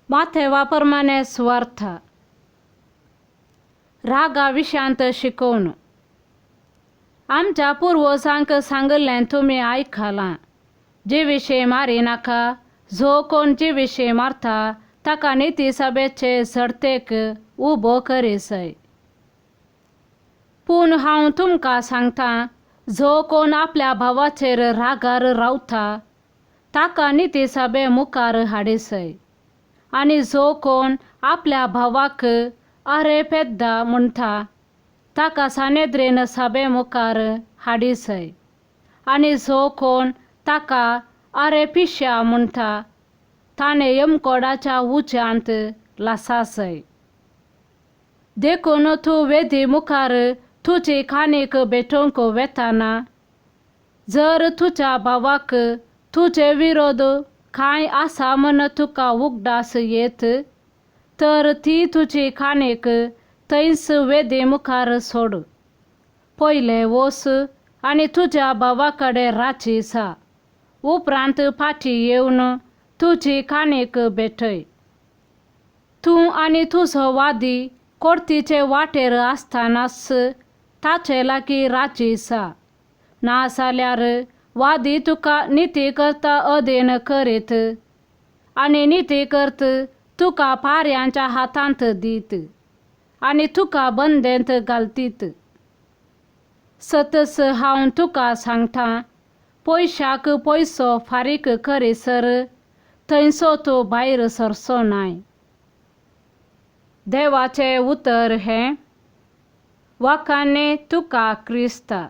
माथेवा प्रमाणे सुवार्थ. रागा विशांत शिकोवन. आमच्या पुर्वजांक सांगिल्लें तुमी आयकलां, जिविशीं मारी नाका, जो कोण जिविशीं मारता ताका निती सभेचे झडतेक उबो करीसय. पूण हांव तुमकां सांगता, जो कोण आपल्या भावाचेर रागार रावता ताका निती सभे मुखार हाडीसय, आनी जो कोण आपल्या भावाक अरे पेद्दा म्हणटा ताका सानेद्रेन सभे मुखार हाडीसय, आनी जो कोण ताका अरे पिश्या म्हणटा ताणें यमकोडाच्या उज्यांत लासासय. देखून तूं वेदी मुखार तुजी काणीक भेटोवंक वेताना जर तुज्या भावाक तुजे विरोध कांय आसा म्हण तुका उगडास येत तर ती तुजी काणीक थंयच वेदी मुखार सोड. पयलें वच आनी तुज्या भावा कडेन राजी जा, उपरांत फाटीं येवन तुजी काणीक भेटय. तूं आनी तुजो वादी कोर्तीचे वाटेर आसतनाच ताचे लागीं राजी जा, नाजाल्यार वादी तुका निती करता अधीन करीत आनी निती करत तुका पाऱ्यांच्या हातांत दीत आनी तुका बंदेंत घालतीत. सतच हांव तुका सांगता, पयशाक पयसो फारीक करीसर थंयसो तूं भायर सरचो नाय. देवाचें उतर हें. वाखाणे तुका क्रिस्ता.